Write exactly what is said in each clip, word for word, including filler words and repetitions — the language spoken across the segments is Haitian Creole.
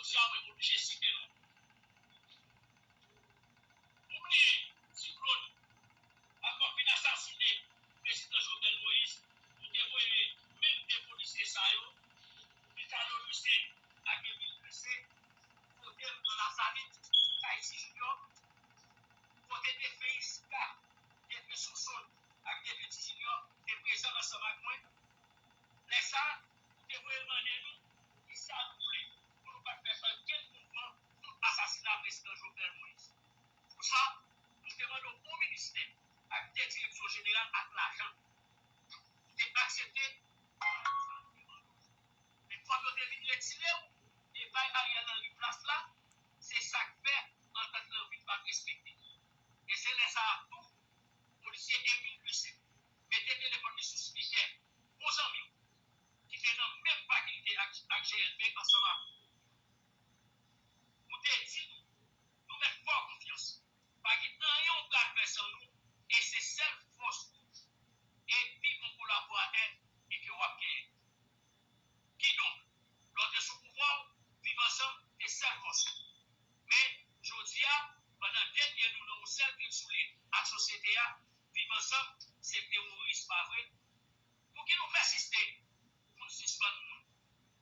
Sosya, mwen oblije site non. Ou bliye, Ti Claude, avan fin asasinen prezidan Jovenel Moïse, nou te voye menm de polisye sa yo, Ricardo Lucien ak Emile Lucien, kote m nan Lasalit, kay Ti Junior, kote defen Iska, defen Sonsonn ak defen Ti Junior te prezan ansanm ak mwen. Lè sa a, nou te voye mande nou poukisa nou vle pou nou pa t fè okenn mouvman kont asasina prezidan Jovenel Moïse. Pou sa, nou te mande yon bon ministè ak de direksyon jeneral ak lajan. Nou te aksepte. Men kòm yo te vin retire w e bay Ariel Henry plas la, se sa k fè antant lan vin pa t respekte. E se lè sa a tou, polisye Emile Lucien mete telefòn li sou spikè, bon zanmi w, ki te nan menm fakilte ak, ak G L P ansanm ak ou. Nou te di nou, nou mèt fè w konfyans. Pa gen anyen w pral fè san nou, e se sèl fòs ou e pi bon kolaboratè e ke w ap genyen. Kidonk, lè w te sou pouvwa w, Viv Ansanm te sèl fòs ou. Men, jodi a, pandan de pye nou nan yon sèl pil soulye ak sosyete a, Viv Ansanm se teworis, pa vre? Pouki nou pèsiste pou n sispann moun?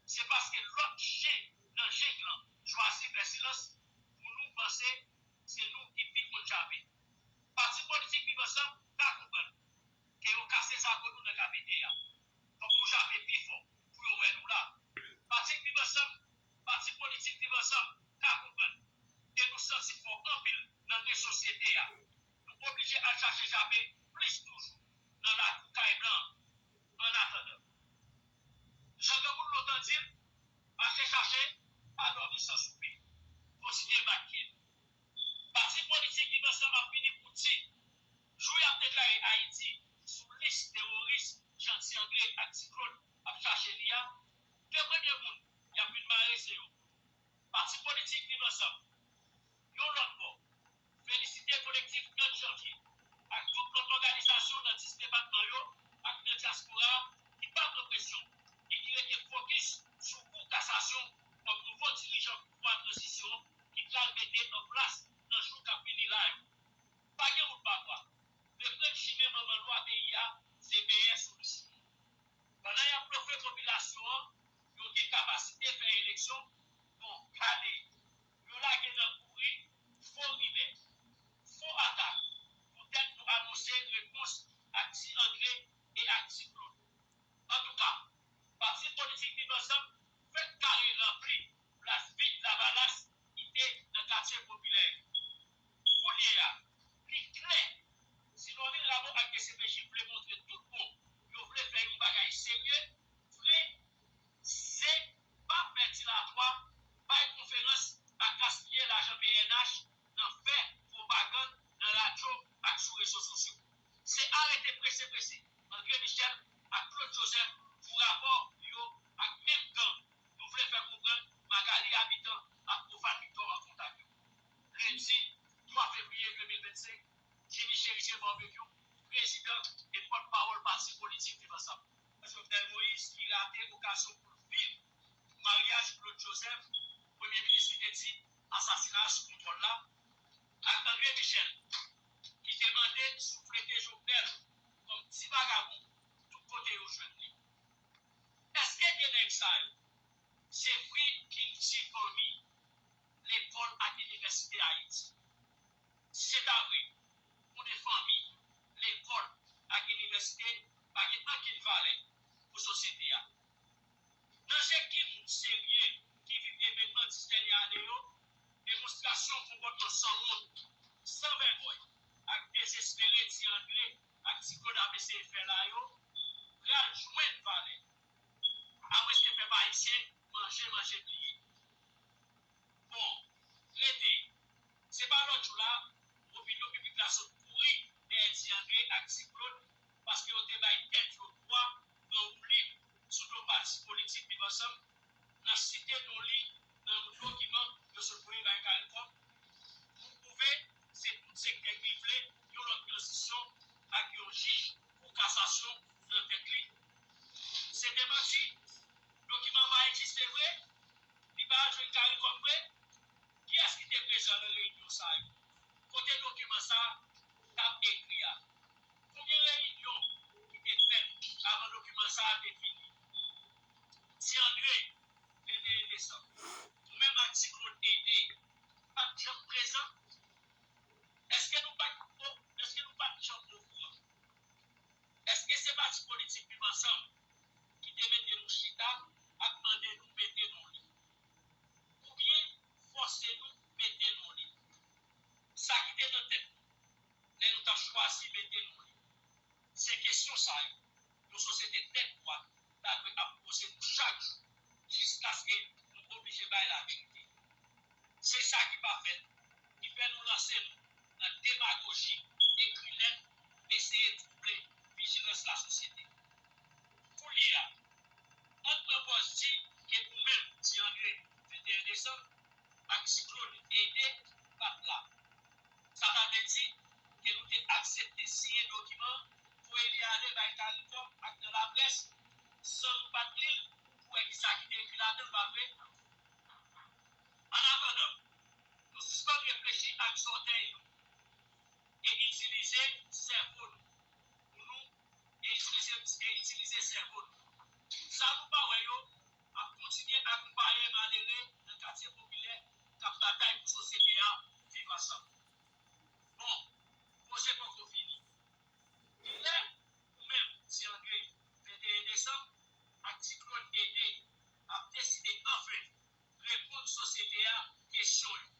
Se paske lòt chen nan jeng lan chwazi fè silans pou nou panse se nou ki pi konn jape. Pati politik Viv Ansanm ka konprann ke yo kase zago nou nan K P T a. Fòk nou jape pi fò pou yo wè nou la. Pati Viv Ansanm, pati politik Viv Ansanm ka konprann ke nou santi fò anpil nan men sosyete a. Nou oblije al chache jape plis toujou nan lakou kay blan an. Annatandan, jan granmoun lontan di l, mache chache, pa dòmi san soupe. Kontinye bat pye nou. Pati politik Viv Ansanm ap vini pou di, jou y ap deklare Ayiti sou lis teworis jan Ti Angle ak Ti Claude ap chache li a, de premye moun y ap vin mare se yo. Pati politik Viv Ansanm, yon lòt bò, felisite Kolektif Trant Janvye ak tout lòt òganizasyon nan dis depatman yo ak nan dyaspora a ki pa pran presyon e ki rete fokis sou Kou Kasasyon kòm nouvo dirijan pouvwa tranzisyon ki pral mete an plas nan jou k ap vini la yo. Pa gen wout pa vwa. Reprann chimen manman lwa peyi a se meyè solisyon. Pandan y ap blofe popilasyon an, yo gen kapasite fè eleksyon, bon, gade, yo lage nan kouri fo rimè, fo atak, poutèt nou anonse repons ak Ti Angle e ak Ti Claude. Antouka, pati politik Viv Ansanm fèk kare ranpli plas vid Lavalas ki te nan katye popilè yo. Kounye a, li klè, si Lòmil Ramo ak D C P J vle montre tout bon yo vle fè yon bagay serye, vre, se pa fè dilatwa, bay konferans ak gaspiye lajan P N H nan fè pwopagann nan radyo ak sou rezo sosyo. Se arete prese prese André Michel ak Claude Joseph pou rapò yo ak menm gang nou vle fè konprann Magalie Habitant ak Profane Victor rankontre ak yo. Lendi twa fevriye de mil vennsenk, Jimmy Chérisier Barbecue, prezidan e pòtpawòl pati politik Viv Ansanm, Jovenel Moïse, ki rate okazyon pou l viv maryaj Claude Joseph, premye minis ki te di asasina a sou kontwòl la, ak André Michel, ki te mande souflete Jovenel kòm ti vagabon tout kote yo jwenn li. Èske de nèg sa yo se vre kilti fanmi, lekòl ak inivèsite Ayiti? Si se ta vre, konnen fanmi, lekòl ak inivèsite pa gen ankenn valè pou sosyete a. Nan je ki moun serye ki viv evènman dis dènye ane yo, demonstrasyon konpòtman sanwont, san vègòy ak dezespere Ti Angle ak Ti Claude ap eseye fè la yo pral jwenn valè, amwenske pèp ayisyen manje, manje bliye. Bon, rete. Se pa lòt jou la, opinyon piblik la sot kouri dèyè Ti Angle ak Ti Claude paske yo te bay tèt yo dwa nan woulib sou do pati politik Viv Ansanm nan site non li nan yon dokiman yo sot voye bay CARICOM pou pwouve se tout sektè ki vle yon lòt tranzisyon ak yon jij kou kasasyon nan tèt li. Se te manti. Dokiman an pa egziste vre. Li pa al jwe Karikòm vre? Kiyès ki te prezan nan reyinyon sa yo? Kote dokiman sa a t ap ekri a? Konbyen reyinyon ki te fèt avan dokiman sa a te fini? Ti Andre, venteyen desanm, ou menm ak Ti Claude Aidé pa t janm prezan? Èske nou pa t o-, èske nou pa t janm okouran? Èske se pati politik Viv Ansanm ki te mete nou chita ak mande nou mete non li? Oubyen fòse nou mete non li? Sa ki te nan tèt nou lè nou t ap chwazi mete non li? Se kesyon sa yo yon sosyete tèt dwat ta dwe ap poze nou chak jou, jiskaske nou oblije bay laverite. Se sa ki pa fèt, ki fè nou lanse nou nan demagoji, ekri lèt, eseye twouble vijilans lasosyete. Koulye a, ann pran pòz di ke ou menm, Ti Andre, venteyen desanm, ak Ti Claude Aidé pa t la. Sa ta vle di ke nou te aksepte siyen dokiman, voye li ale bay Karikòm ak nan laprès, san nou pa t li l pou wè kisa ki te ekri ladan l, pa vre? Annatandan, nou sispann reflechi ak zòtèy nou e itilize sèvo nou pou nou e itilize, e itilize sèvo nou. Sa nou pa wè yo ap kontinye akonpaye malere nan katye popilè k ap batay pou sosyete a viv ansanm. Bon, koze poko fini. Kilè ou menm, Ti Andre, venteyen desanm, ak Ti Claude Aidé ap deside anfen reponn sosyete a kesyon yo?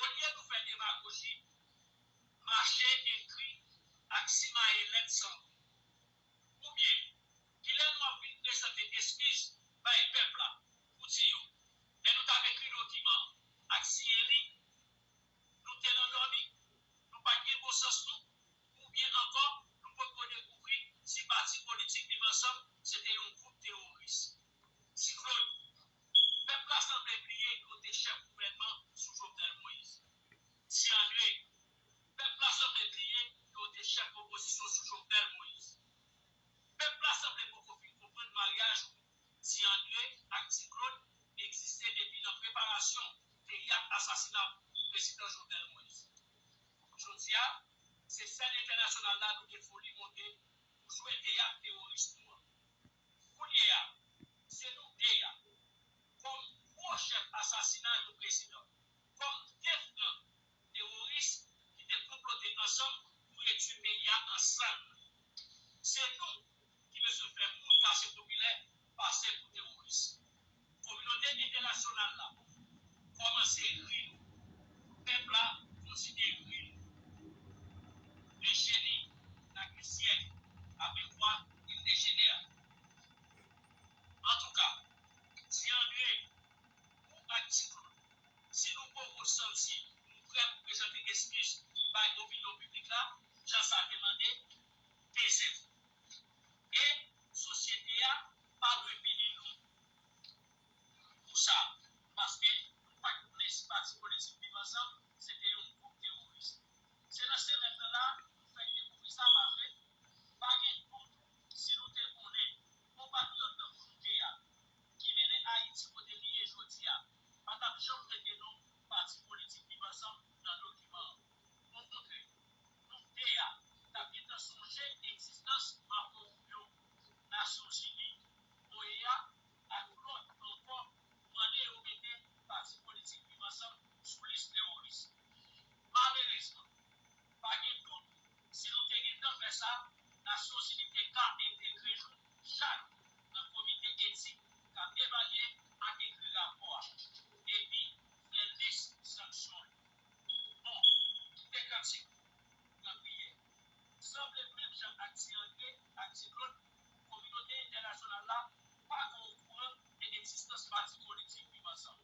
Olye nou fè demagoji, mache ekri ak simaye lèt san gou? Oubyen, kilè nou ap vin prezante eskiz bay pèp la pou di yo, lè nou t ap ekri dokiman an ak siyen li, nou te nan dòmi, nou pa t gen bon sans nou, oubyen ankò, nou potko dekouvri si pati politik Viv Ansanm se te yon gwoup teworis? Ti Claude, pèp la sanble bliye ke w te chèf gouvènman sou Jovenel Moïse. Ti Andre, pèp la sanble bliye ke w te chèf opozisyon sou Jovenel Moïse. Pèp la sanble poko fin konprann maryaj ou, Ti Andre ak Ti Claude, egziste depi nan preparasyon teyat asasina Prezidan Jovenel Moïse. Jodi a, se sèn entènasyonal la nou gen foli monte pou jwe teyat teworis nou an. Koulye a, se nou de a, kòm gwo chèf asasina yon prezidan, kòm de fran teworis ki te konplote ansanm pou redui peyi a an sann. Se nou ki bezwen fè moun katye popilè pase pou teworis. Kominote entènasyonal la kòmanse ri nou. Pèp la kontinye ri nou. Le génie n'a qu'un siècle, après quoi il dégénère. Antouka, Ti Andre, ou ak Ti Claude, si nou poko santi nou prè pou prezante eskiz bay opinyon piblik la, jan sa te mande, teze nou. E sosyete a pa dwe pini nou pou sa, paske nou pa t konnen si pati politik Viv Ansanm se te yon gwoup teworis. Se nan semèn nan la nou fèk dekouvri sa, pa vre? Pa gen dout, si nou te konnen, konpatriyòt tankou nou te a, ki mennen Ayiti kote li ye jodi a, pa t ap janm rete non pati politik Viv Ansanm nan dokiman an. Okontrè, nou de a t ap gentan sonje egzistans Marco Rubio, Nasyonzini, O E A ak lòt ankò pou mande yo mete pati politik Viv Ansanm sou lis teworis. Malerezman, pa gen dout, si nou te gentan fè sa, Nasyonzini te ka entegre nou chak nan komite etik k ap evalye ak ekri rapò a, epi fè lis sanksyon yo. Bon, kite kantik, pran priyè. Sanble menm jan ak Ti Andre ak Ti Claude, kominote entènasyonal la pa t okouran de egzistans pati politik Viv Ansanm.